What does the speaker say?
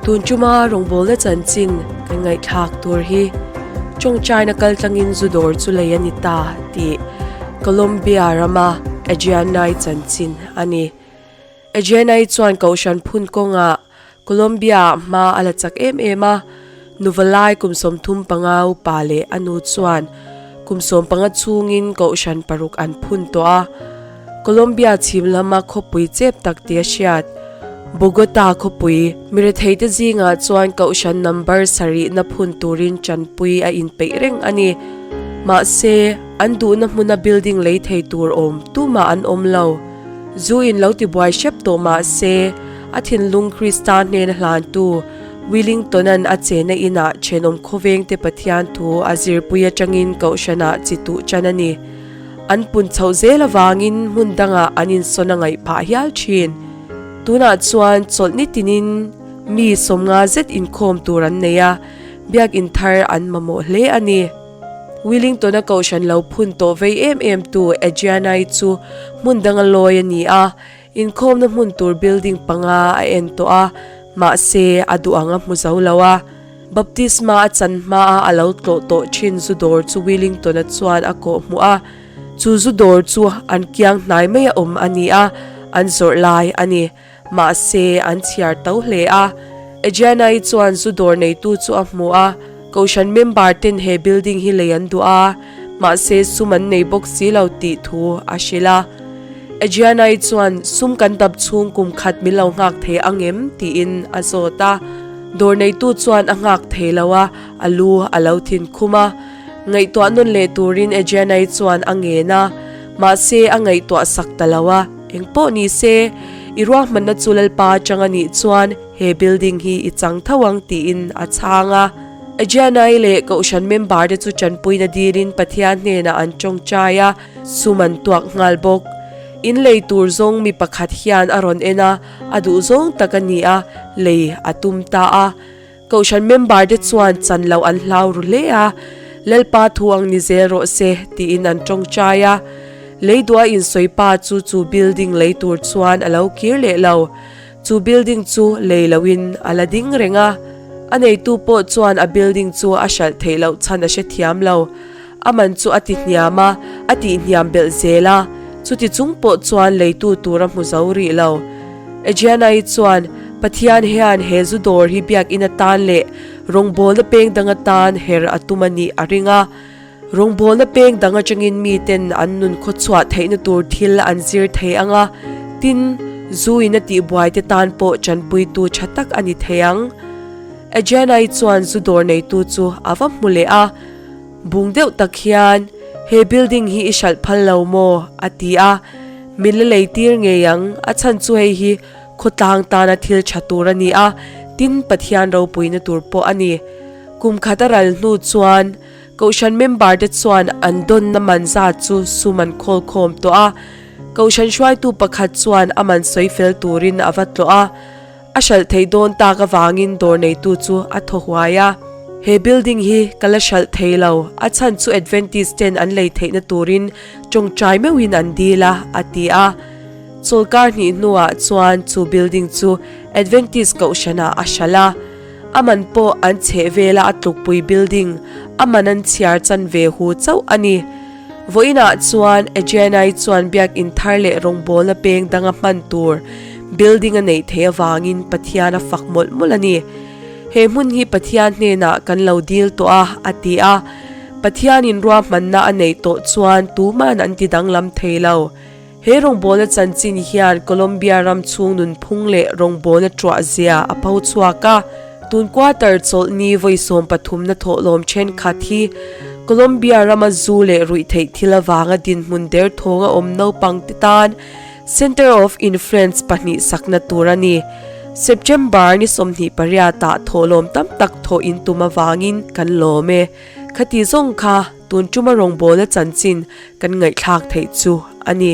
Tun tuma rawngbawlna chanchin kan ngaihthlak tur hi tawngtaina kaltlangin zu dawr chu lei a ni ta tih Colombia rama Adrianai chanchin a ni. Adrianai chuan Kohhran phun kawngah Colombia-ah hma a la chak em em a, Nuvalai kum 35 upa leh a nu chuan kum 15 chhungin Kohhran paruk an phun tawh a. Colombia chhim lama khawpui chep tak tia hriat, Bogota khawpui miretheite zingah chuan Kohhran number sarihna phun turin tanpui a inpeih reng a ni. Mahse, an duhna hmuna building lei thei tur awm tumah an awm lo. Zu in lo tibuai hrep tawh mah se, a thinlung Krista hnena hlantu Willington-a'n a chena inah thenawm khawvengte Pathian thu a zirpui atangin kohhranah chi tuh tan a ni. An pun chhoh zel avangin hmun dangah an insawn a ngaih phah hial thin. Tunah chuan chawlh nitinin mi 50 zet inkhawm tur an nei a, biakinn thar an mamawh hle a ni. Willington-a kohhran lo phun tawh vei em em tu Adriana-i chu hmun danga lawi a ni a, inkhawmna hmun tur building panga a en tawh a, mahse a duh ang a hmu zo lo a. Baptisma a chan hmaa a lo tlawh tawh thin zu dawr chu Willington-a chuan a kawh hmuh a, chu zu dawr chu an kiang hnai mai a awm a ni a, an zawrh lai a ni. Mahse, an chhiar to hle a. Adriana-i chuan zu dawr neitu chu a hmu a, Kohhran member ten he building hi lei an duh a, mahse sum an nei bawk si lo tih thu a hrilh a. Adriana-i chuan sum kan dap chhung kum khat min lo nghak thei ang em? tiin a zawt a. Dawr neitu chuan a nghak thei lo a, a lu a lo thin khum a. Ngaihtuah nawn leh turin Adriana-i chuan a ngen a, mahse a ngaihtuah sak ta lo a. Engpawh ni se, i ruahmanna chu Lalpa atang a nih chuan he building hi i chang tho ang tiin a chhang a. Adriana-i leh Kohhran member te chu tanpuina dilin Pathian hnenah an tawngtai a, sum an tuak nghal bawk. In lei tur zawng mi pakhat hian a rawn en a, a duh zawng tak a ni a, lei a tum ta a. Kohhran member te chuan chan loh an hlau ru hle a, Lalpa thu ang ni zel rawh se tiin an tawngtai a. Lei duah insawi pa chu chu building lei tur chuan a lo kir leh lo. Chu building chu lei loin a la ding reng a. A neitu pawh chuan a building chu a hralh theih loh chhan a hrethiam lo. A man chu a ti hniam a, a tihhniam belh zel a, chuti chung pawh chuan leitu tur a hmu zo rih lo. Adriana-i chuan, Pathian hian he zu dawr hi biakinn atan leh rawngbawlna peng dang atan her a tum a nih a ring a. Rawngbawlna peng dang atangin miten an nun khawchhuah theihna tur thil an zir thei ang a, tin, zu in a tihbuai te tan pawh tanpuitu tha tak a ni thei ang. Adriana-i chuan zu dawr neitu chu a va hmu leh a. Bung deuh tak hian, He building hi i hralh phal lo maw? a ti a. Min la lei tir ngei ang, a chhan chu hei hi khawtlang tana thil tha tur a ni a, tin Pathian ropuina tur pawh a ni. Kum khat a ral hnu chuan Kohhran member te chuan an dawnna man zat chu sum an khawl khawm tawh a. Kohhran hruaitu pakhat chuan a man sawi fel turin a va tlawh a. A hralh theih dawn tak avangin dawr neitu chu a thaw huai a. He building hi ka la hralh thei lo, a chhan chu Adventist ten an lei theihna turin tawngtai meuhin an dil a, a ti a. Chawlkar hnih hnuah chuan chu building chu Adventist kohhranah a hralh a. A man pawh an chheh vela a tlukpui building a man an chhiar chan ve hu chauh a ni. Vawiinah chuan Adriana-i chuan biakinn thar leh rawngbawlna peng danga hman tur building a neih theih avangin Pathian a fak mawlh mawlh a ni. He hmun hi Pathian hnenah kan lo dil tawh a, a ti a. Pathianin ruahmanna a neih tawh chuan tuman an ti danglam thei lo. He rawngbawlna chanchin hian Colombia ram chhung nunphung leh rawngbawlna tuah zia a pho chhuak a. Tun quarter chawlhni vawi 13 na thawhlawm thenkhat hi Colombia rama zu leh ruihtheih thil avanga dinhmun derthawng a awm naupang te tan Center of Influence pahnih sakna tur a ni. September ni 28 ah thawhlawm tam tak thawh in tum avangin kan lawm e. Khati zawng kha tun tuma rawngbawlna chanchin kan ngaihthlak theih chu a ni.